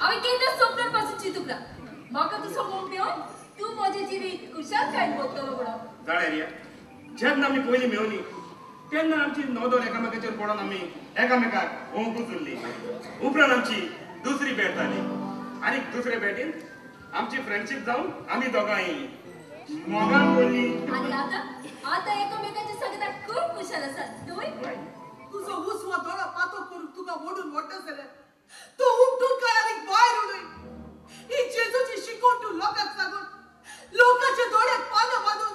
हांवें केन्ना स्वप्नान पासून चिंतूंक ना. म्हाका तुजो मोग मेळोवन तूं म्हजें जिवीत खुशालकायेन भोगतलो म्हणून. जाणा रिया, जेन्ना आमी पयलीं मेवली तेन्ना आमची नदर एकामेकाचेर पडोन आमी एकामेकाक ओंकूच उरली. उपरांत आमची दुसरी भेट जाली आनी दुसरे भेटीन आमची फ्रेंडशीप जावन आमी दोगांय मोगान पडली. आनी आतां आतां एकामेकाच्या सगळ्याक खूब खुशाल आसात न्हय? तुजो उस्वा दोळो पातो करून तुका ओडून व्हडटा जाल्यार तूं उमटून काय आनी भायर उडय. ही जेजूची शिकवण तूं लोकांक सांगून लोकांच्या दोळ्याक पानां बांदून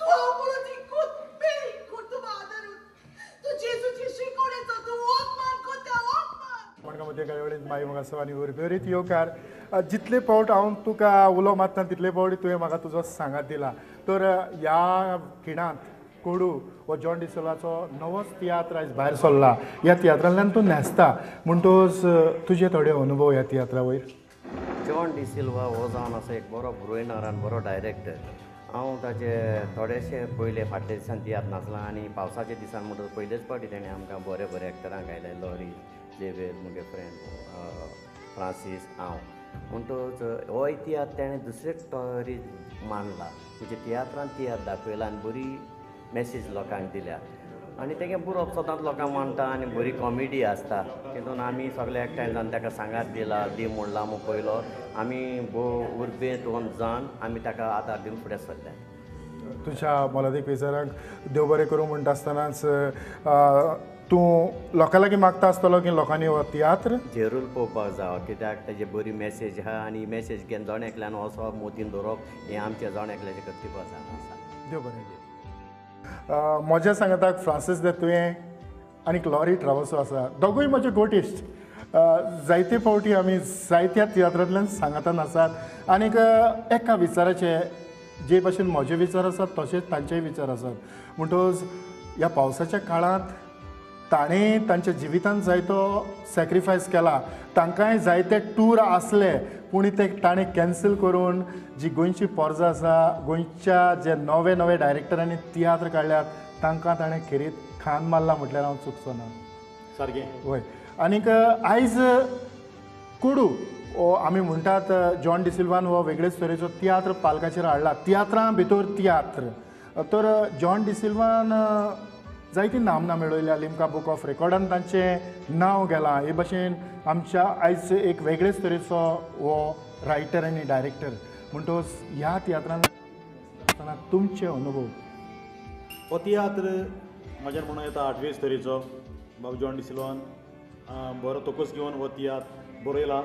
तूं आपुणूच खूद पेय कुटुंबा आदारून तूं जेजूची शिकवणेचो तूं अपमान करता अपमान. मडगांव मध्ये कार्यावळींत माई म्हाका आनी उर्बेरीत येवकार. जितले फावट हांव तुका उलो मारता तितले फावटी तुवें म्हाका तुजो सांगात दिला. तर ह्या खिणांत कोडू हो जॉन डिसिल्वाचो नवोच तियात्र आयज भायर सरला. ह्या तियात्रांतल्यान तूं न्हेसता म्हणटकच तुजे थोडे अनुभव ह्या तियात्रा वयर. जॉन डिसिल्वा हो जावन आसा एक बरो बरोयणार आनी बरो डायरेक्टर. हांव ताजे थोडेशे पयले फाटल्या दिसान तियात्र नाचला आनी पावसाच्या दिसान म्हणटकच पयलेच फावटी तेणें आमकां बरे बरे एक्टरांक आयले, लॉरी झेवियर मुगे फ्रेंड फ्रांसीस हांव. म्हणटकच हो तियात्र तेणें दुसरेच तरेन मांडला, म्हणजे तियात्रान तियात्र दाखयला आनी बरी मॅसेज लोकांक दिल्या आनी तेगे बरोवप सदांच लोकांक मानता आनी बरी कॉमेडी आसता. तितून आमी सगळे एकठांय जावन ताका सांगात दिला दी म्हणला म्हूण पयलो आमी भोव उर्बेंत जावन आमी ताका आदार दिवन फुडें सरले. तुज्या मोलादीक विचारांक देव बरें करूं म्हणटा आसतनाच तूं लोकां लागीं मागता आसतलो की लोकांनी हो तियात्र जरूर पळोवपाक जावो, कित्याक तेजी बरी मॅसेज आहा आनी मॅसेज घेवन जण एकल्यान वचप मोतीन दवरप हें आमचें जण एकल्याचें कर्तव्य जावन आसा. देव बरें करूं. म्हज्या सांगाताक फ्रांसीस दे तुवें आनी लॉरी ट्रावसो आसा, दोगूय म्हजे गोटिश्ट. जायते फावटी आमी जायत्या तियात्रांतल्यान सांगातान आसात आनीक एका विचाराचे जे भाशेन म्हजे विचार आसात तशेंच तांचेय विचार आसात. म्हणटकच ह्या पावसाच्या काळांत ताणें तांच्या जिवितांत जायतो सॅक्रिफायस केला. तांकांय जायते टूर आसले पूण ते ताणें कॅन्सल करून जी गोंयची पोरजां आसा, गोंयच्या जे नवे नवे डायरेक्टरांनी तियात्र काडल्यात तांकां ताणें खेरीत खान मारला म्हटल्यार हांव चुकचो ना. सारकें वय. आनीक आयज कोडू हो आमी म्हणटात जॉन डिसिल्वान हो वेगळेच तरेचो तियात्र पालकाचेर हाडला, तियात्रां भितर तियात्र. तर जॉन डिसिल्वान जायती नामना मेळयल्या, लिम्का बुक ऑफ रेकॉर्डान तांचें नांव गेलां. हे भाशेन आमच्या आयज एक वेगळेच तरेचो हो रायटर आनी डायरेक्टर. म्हणटकच ह्या तियात्रान आसतना तुमचे अनुभव. हो तियात्र म्हज्यान म्हणूं येता आठवेच तरेचो. बाब जॉन डिसिल्वान बरो तोकस घेवन हो तियात्र बरयला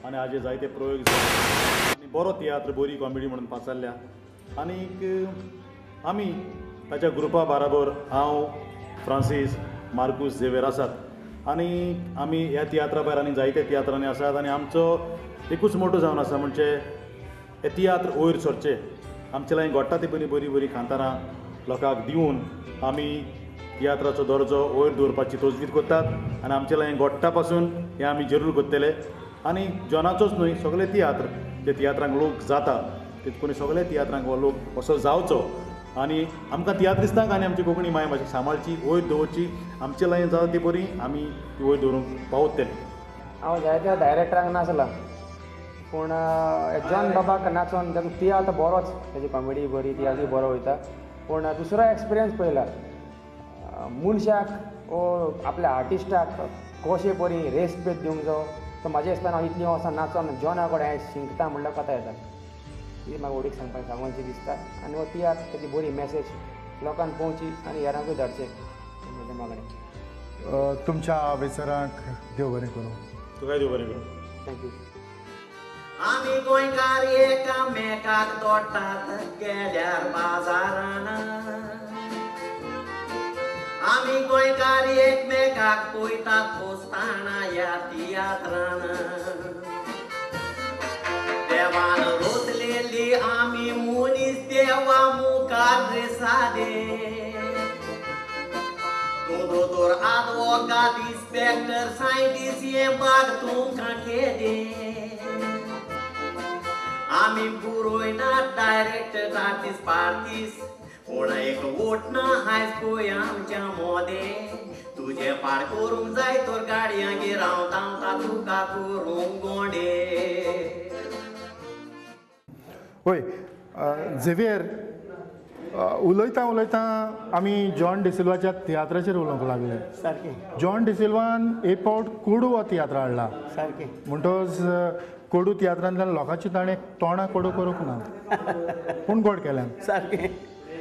आनी हाजे जायते प्रयोग जाले आनी बरो तियात्र बरी कॉमेडी म्हणून पाचारल्या. आनीक आमी ताच्या ग्रुपा बाराबर हांव, फ्रांसीस, मार्कूस, झेवियर आसात आनी आमी ह्या तियात्रा भायर आनी जायते तियात्रांनी आसात. आनी आमचो एकूच मोटो जावन आसा म्हणजे हे तियात्र वयर सरचे, आमचे लागीं घडटा ती बरी बरी बरी कांतारां लोकांक दिवन आमी तियात्राचो दर्जो वयर दवरपाची तजवीज करतात आनी आमचे लागीं घडटा पासून हें आमी जरूर करतले. आनी जॉनाचोच न्हय, सगळे तियात्र जे तियात्रांक लोक जाता तितून सगळे तियात्रांक हो लोक असो जावचो आनी आमकां तियात्रिस्तांक आनी आमची कोंकणी मायभाशा सांबाळची, वयर दवरची. आमचे लागीं जाता ती बरी आमी ती वयर दवरूंक पावतले. हांव जायत्या डायरेक्टरांक नाचलां पूण जॉन बाबाक नाचोन ताजो तियात्र बरोच, ताजी कॉमेडी बरी, तियात्रूय बरो वयता. पूण दुसरो एक्सपिरियन्स पळयला मनशाक वो आपल्या आर्टिस्टाक कशे बरी रेस्पेद दिवंक जावो. तो म्हाज्या हिसपान हांव इतलीं वर्सां नाचोन जॉना कडेन हांवें शिंकता म्हणल्यार कथा येता. ही म्हाका ओडीक सांगपाक सांगची दिसता आनी हो तियात्र ताजी बरी मॅसेज लोकांक पोवची आनी हेरांकूय धाडचें म्हजें मागणें. तुमच्या विचारांक देव बरें करूं. तुकाय देव बरें करूं. Thank you. आमी गोंयकार एकामेकाक दोट्टात गेल्यार बाजारान, आमी गोंयकार एकमेकाक पळयतात पोसताना ह्या तियात्रान. देवान रोतलेली आमी मनीस देवा मुखार रे सादे, तूं दोतोर आदवोगाद इन्स्पेक्टर सायंटीस्ट हें बाग तुमकां केदें. आमी बरोयनात डायरेक्टर आर्टिस्ट पार्टीस, पूण एक वोट ना आयज पळय आमच्या मोदें. तुजे पाड करूंक जाय तर गाडयांगेर हांव धांवता तुका करूंक गोंडे. वय झेवियर, उलयता उलयता आमी जॉन डिसिल्वाच्या तियात्राचेर उलोवंक लागले. सारकें. जॉन डिसिल्वान एक फावट कोडू हो तियात्र हाडला. सारकें. म्हणटकच कोडू तियात्रांतल्यान लोकांची ताणें तोंडां कोडू करूंक ना, पूण गोड केल्यान. सारकें.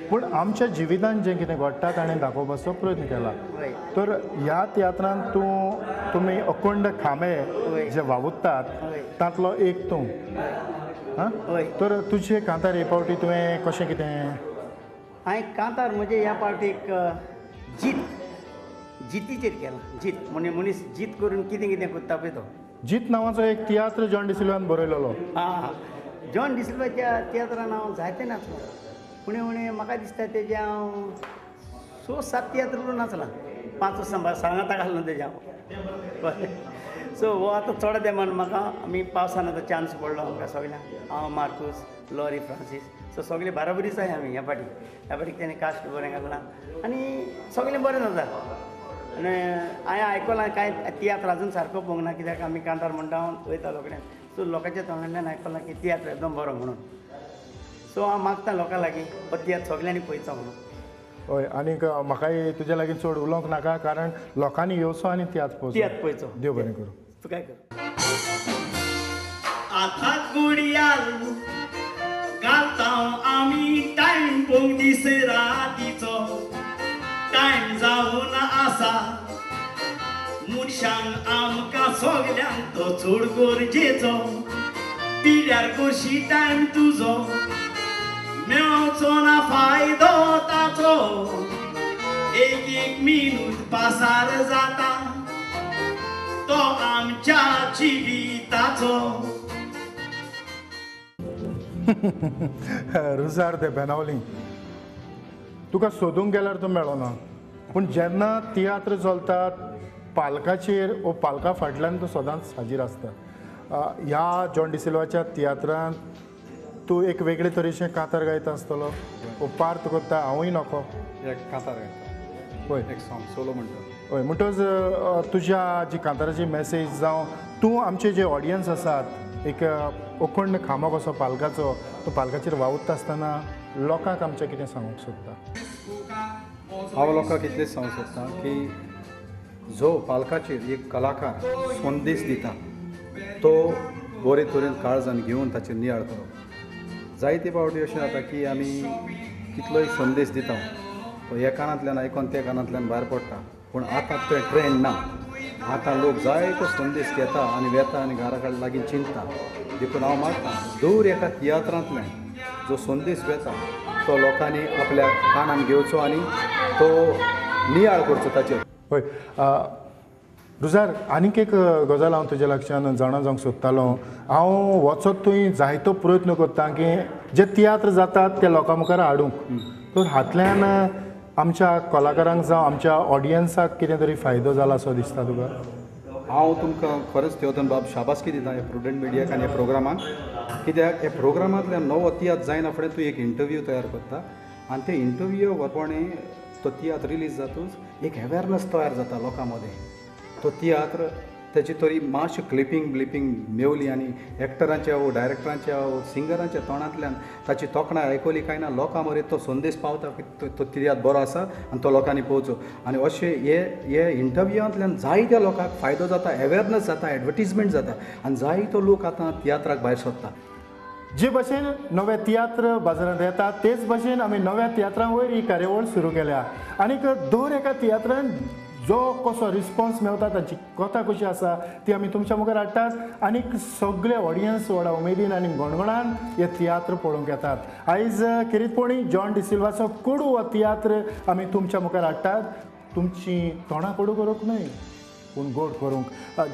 पूण आमच्या जिवितांत जें कितें घडटा ताणें दाखोवपाचो प्रयत्न केला. तर ह्या तियात्रांत तूं तुमी अखंड खांबे जे वावुरतात तांतलो एक तूं. आं, तर तुजे कांतार हे फावटी तुवें कशें कितें? हांवें कांतार म्हजे ह्या पावटीक जीत जितीचेर केला. जीत म्हणजे मनीस जीत करून कितें कितें करता पळय तो. जीत नांवाचो एक तियात्र जॉन डिसिल्वान बरयलेलो. आं, जॉन डिसिल्वाच्या तियात्रान हांव जायते नाचलो. उणें उणें म्हाका दिसता तेजें हांव 6-7 तियात्र नाचलां. 5 वर्सां सांगाता घालून तेजें हांव. बरें, सो हो आतां चड तेंपान म्हाका आमी पावसान आतां चान्स पडलो आमकां सगळ्यांक. हांव, मार्कूस, लॉरी, फ्रांसीस, सो सगळे बाराबरीच आहाय आमी ह्या फाटी. ह्या फाटीक तेणें कास्ट बरें घातलां आनी सगळें बरें जाता. आनी हांवें आयकलां कांय तियात्र आजून सारको पळोवंक ना, कित्याक आमी कांतार म्हणटा हांव वयता लोकड्यान. सो लोकांच्या तोंडांतल्यान आयकलां की तियात्र एकदम बरो म्हणून. सो हांव मागता लोकां लागीं हो तियात्र सगळ्यांनी पळयचो म्हणून. हय, आनीक म्हाकाय तुज्या लागीं चड उलोवंक नाका, कारण लोकांनी येवचो आनी तियात्र पळोवचो. तियात्र पळोवचो. देव बरें करूं. तूं काय कर. आतां गुडयाल घालता आमी टायम पळोवंक दीस रातीचो टायम जावन आसा. मनशांक आमकां सगल्यांक तो चड गरजेचो. पिल्यार कशी टायम तुजो मेवचो ना फायदो ताचो. एक एक मिनूत पासार जाता तो आमच्या जिविताचो. रुजार दे बेनावली, तुका सोदूंक गेल्यार तूं मेळना, पूण जेन्ना तियात्र चलतात पालकाचेर वो पालका फाटल्यान तूं सदांच हाजीर आसता. ह्या जॉन डिसिल्वाच्या तियात्रांत तूं एक वेगळे तरेचें कांतार गायता आसतलो, वो पार्त करता. हांवूय नको एक कांतार गायता. हय, एक सॉंग सोलो म्हणटा. हय, म्हणटकच तुज्या जी कांताराची मॅसेज जावं तूं आमचे जे ऑडियन्स आसात एक अखंड खांबो कसो पालकाचो, तो पालकाचेर वावुरता आसतना लोकांक आमचें कितें सांगूंक सोदता? हांव लोकांक इतलेंच सांगूंक सोदता की जो पालकाचेर एक कलाकार संदेश दिता तो बरे तरेन काळजान घेवन ताचेर नियाळ करप. जायते फावटी अशें जाता की आमी कितलोय संदेश दिता तो ह्या कानांतल्यान आयकोन त्या कानांतल्यान भायर पडटा, पूण आतां तें ट्रेंड ना. आतां लोक जायतो संदेश घेता आनी वेता आनी घरा कडेन लागीं चिंतता. देखून हांव मागता दर एका तियात्रांतल्यान जो संदेश वेता तो लोकांनी आपल्या कानान घेवचो आनी तो नियाळ करचो ताचेर. हय रुजार, आनीक एक गजाल हांव तुज्या लक्षान जाणा जावंक सोदतालो. हांव वचत थंय जायतो प्रयत्न करता की जे तियात्र जातात ते लोकां मुखार हाडूंक, तर हातल्यान आमच्या कलाकारांक जावं आमच्या ऑडियन्साक कितें तरी फायदो जाला असो दिसता तुका? हांव तुमकां खरेंच तेवतन बाब शाबासकी दिता ह्या प्रुडंट मिडियाक आनी ह्या प्रोग्रामाक, कित्याक ह्या प्रोग्रामांतल्यान नवो तियात्र जायना फुडें तूं एक इंटरव्यू तयार करता आनी ते इंटरव्यू वरपणे तो तियात्र रिलीज जातूच एक अवेरनस तयार जाता लोकां मदें. तो तियात्र तेची तरी मातशी क्लिपींग ब्लिपींग मेवली आनी एक्टरांच्या वो डायरेक्टरांच्या वो सिंगरांच्या तोंडांतल्यान ताची तोखणाय आयकली काय ना लोकां मरेन तो संदेश पावता की तो तियात्र बरो आसा आनी तो लोकांनी पळोवचो. आनी अशें हे हे इंटरव्यूआंतल्यान जायत्या लोकांक फायदो जाता, अवेरनस जाता, एडवर्टीजमेंट जाता आनी जायतो लोक आतां तियात्राक भायर सोदता. जे भशेन नवे तियात्र बाजारांत येतात तेच भशेन आमी नव्या तियात्रां वयर ही कार्यावळ सुरू केल्या आनीक दर एका तियात्रान जो कसो रिस्पॉन्स मेळटा तांची कथा कशी आसा ती आमी तुमच्या मुखार हाडटात आनीक सगळे ऑडियन्स व्हडा उमेदीन आनी गणगणान हे तियात्र पळोवंक येतात. आयज खेरीतपणी जॉन डिसिल्वाचो कोडू हो तियात्र आमी तुमच्या मुखार हाडटात. तुमची तोंडां कोडू करूंक न्हय पूण गोड करूंक.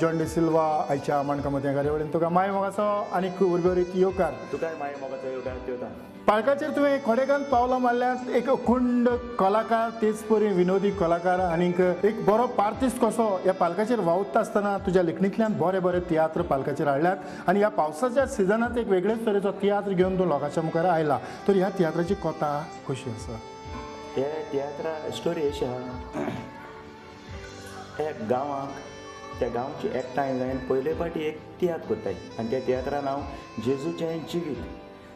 जॉन डिसिल्वा आयच्या माणकामत्या कार्यावळीन तुका माय मोगाचो आनी उर्बेरीत येवकार. तुकाय माय मोगाचो येवकार दिवता. पालकाचेर तुवें खडेगांत पावलां मारल्यात, एक अखंड कलाकार तेच परी विनोदी कलाकार आनीक एक बरो पार्तिस्त कसो ह्या पालकाचेर वावुरता आसतना तुज्या लेखणींतल्यान बरे बरे तियात्र पालकाचेर हाडल्यात आनी ह्या पावसाच्या सिजनांत एक वेगळेच तरेचो तियात्र घेवन तूं लोकांच्या मुखार आयला. तर ह्या तियात्राची कथा कशी आसा? हे तियात्रा स्टोरी अशी आहा, एक गांवाक त्या गांवची एकठांय जावन पयले फावटी एक तियात्र करताय आनी त्या तियात्रा नांव जेजूचें जिवीत.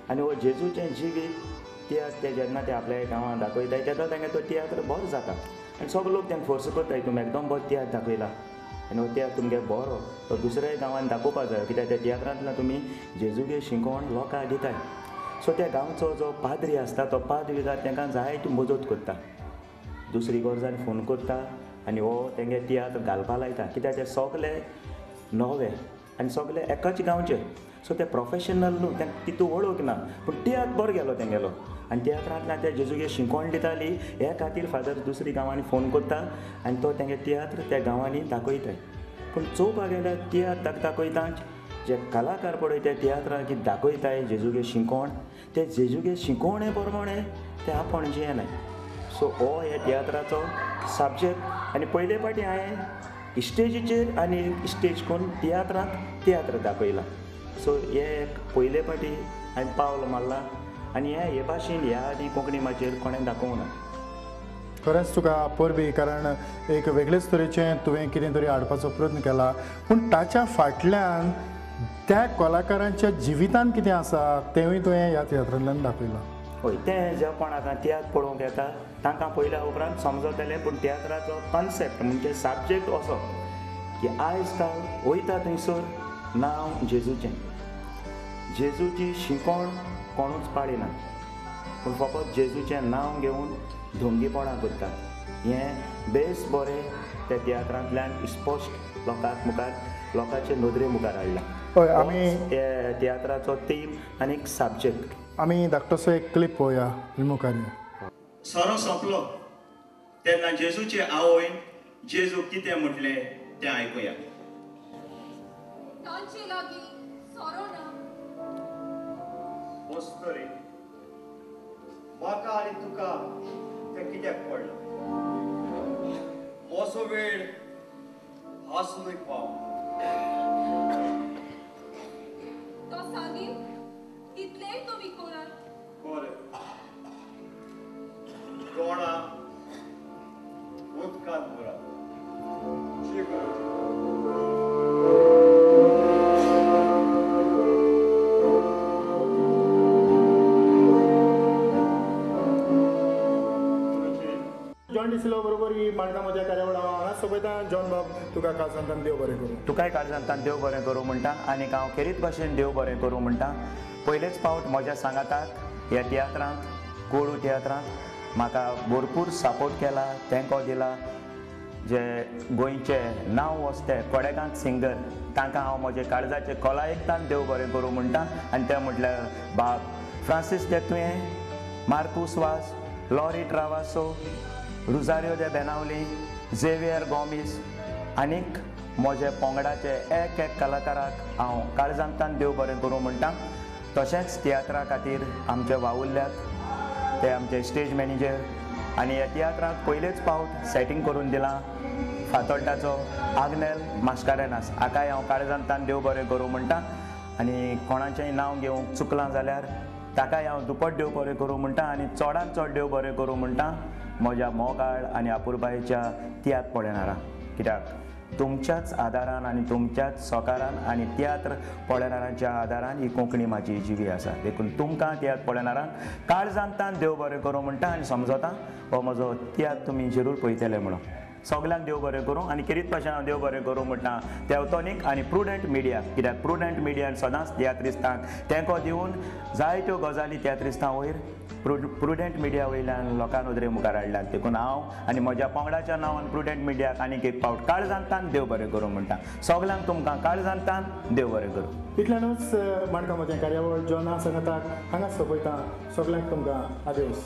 आनी हो जेजूचें जिवीत तियात्र ते जेन्ना ते आपल्या गांवांत दाखयताय तेन्ना तांगे तो तियात्र बरो जाता आनी सगळे लोक तांकां फोर्स करताय तुमी एकदम बरो तियात्र दाखयला आनी हो तियात्र तुमगे बरो तो दुसऱ्याय गांवांत दाखोवपा जायो कित्याक त्या तियात्रांतल्यान तुमी जेजूगे शिकोवन लोकांक दिताय. सो त्या गांवचो जो पाद्री आसता तो पाद्री तांकां जायती मजत करता, दुसरी गरजान फोन करता आनी हो तेंगे तियात्र घालपा लायता कित्याक ते सगळे नवे आनी सगळे एकाच गांवचे. सो ते प्रोफेशनल न्हू, तांकां तितू वळख ना, पूण तियात्र बरो गेलो तेंगेलो आनी तियात्रांतल्यान ते जेजूगे शिकोवण दिताली. हे खातीर फादर दुसरी गांवांनी फोन करता आनी तो तेंगे तियात्र त्या गांवांनी दाखयताय. पूण चोवपाक गेल्यार तियात्र दाखयता जे कलाकार पळय त्या तियात्राक कितें दाखयताय जेजूगे शिकोवण, ते जेजूगे शिकोवणे प्रमाणे ते आपूण जियेनाय. सो हो ह्या तियात्राचो सब्जेक्ट आनी पयले फावटी हांवें स्टेजीचेर आनी स्टेज करून तियात्रांत तियात्र दाखयला. सो हे एक पयले फावटी हांवें पावल मारलां आनी हे भाशेन ह्या आनी कोंकणी माचयेर कोणें दाखोवंक ना. खरेंच तुका परबी, कारण एक वेगळेच तरेचें तुवें कितें तरी हाडपाचो प्रयत्न केला, पूण ताच्या फाटल्यान त्या कलाकारांच्या जिवितांत कितें आसा तेंवूय तुवें ह्या तियात्रांतल्यान दाखयलां. हय, तें जे कोण आतां तियात्र पळोवंक येता तांकां पळयल्या उपरांत समजतलें. पूण तियात्राचो कॉन्सेप्ट म्हणजे सब्जेक्ट असो की आयज काल वयता थंयसर नांव जेजूचें, जेजूची शिकोवण कोणूच पाळिना, पूण फकत जेजूचें नांव घेवन धोंगीपणां करतात. हें बेस बरें त्या तियात्रांतल्यान स्पश्ट लोकांक मुखार लोकांचे नदरे मुखार हाडलां. हय, आमी तियात्राचो थीम आनी एक सब्जेक्ट. आमी धाकटोसो एक क्लिप पळोवया मुखार. सोरो सोंपलो तेन्ना जेजूचे आवयन जेजू कितें म्हटलें तें आयकुया. तांचे लागीं सोरो ना. वस्तरी म्हाका आनी तुका तें कित्याक पडलां? मोसो वेळ आसुनूय पाव. तो सांगी तितलेय तुमी कोणाक बरें दोणा उदकांत पुरा. जॉन डिसिल्वा बरोबर ही मांडका म्हज्या कार्यावळ हांव सोबयता. जॉन बाब, तुका काळजांतान देव बरें करूं. तुकाय काळजांतान देव बरें करूं म्हणटा आनी हांव खेरीत भाशेन देव बरें करूं म्हणटा. पयलेच फावट म्हज्या सांगाताक ह्या तियात्रांत, कोळू तियात्रांत म्हाका भरपूर सपोर्ट केला, तेंको दिला. जे गोंयचे नांव वसते कोडेकांत सिंगर तांकां हांव म्हजे काळजाचे खोलायेकतान देव बरें करूं म्हणटा. आनी ते म्हटल्यार बाब फ्रांसीस दे तुयें, मार्कूस वास, लॉरी ट्रावासो, रुजारियो दे बेनावली, झेवियर गोमीस आनीक म्हजे पंगडाचे एक एक कलाकाराक हांव काळजांतान देव बरें करूं म्हणटा. तशेंच तियात्रा खातीर आमचे वावुरल्यात ते आमचे स्टेज मॅनेजर आनी ह्या तियात्राक पयलेच फावट सेटींग करून दिलां फातोड्डाचो आग्नेल मास्कारेनास हाकाय हांव काळजांतान देव बरें करूं म्हणटा. आनी कोणाचेंय नांव घेवंक चुकलां जाल्यार ताकाय हांव दुप्पट देव बरें करूं म्हणटा आनी चडांत चड देव बरें करूं म्हणटा म्हज्या मोगाळ आनी अपुरबायेच्या तियात्र पळयणारांक, कित्याक तुमच्याच आदारान आनी तुमच्याच सहकारान आनी तियात्र पळयणारांच्या आदारान ही कोंकणी म्हाजी जिवी आसा. देखून तुमकां तियात्र पळयणारांक काळजांतान देव बरें करूं म्हणटा आनी समजता हो म्हजो तियात्र तुमी जरूर पळयतले म्हणून. सगल्यांक देव बरें करूं आनी खेरीत भाशेन हांव देव बरें करूं म्हणटा तेवतोनीक आनी प्रुडंट मिडिया, कित्याक प्रुडंट मिडियान सदांच तियात्रिस्तांक तेंको दिवन जायत्यो गजाली तियात्रिस्तां वयर प्रुडंट मिडिया वयल्यान लोकां नदरे मुखार हाडल्यात. देखून हांव आनी म्हज्या पंगडाच्या नांवान प्रुडंट मिडियाक आनीक एक फावट काळजांतान देव बरें करूं म्हणटा. सगल्यांक तुमकां काळजांतान देव बरें करूं. इतल्यानूच मांडका म्हजें कार्यावळ जॉना सांगाताक हांगा सोंपयता. सगल्यांक तुमकां आदेस.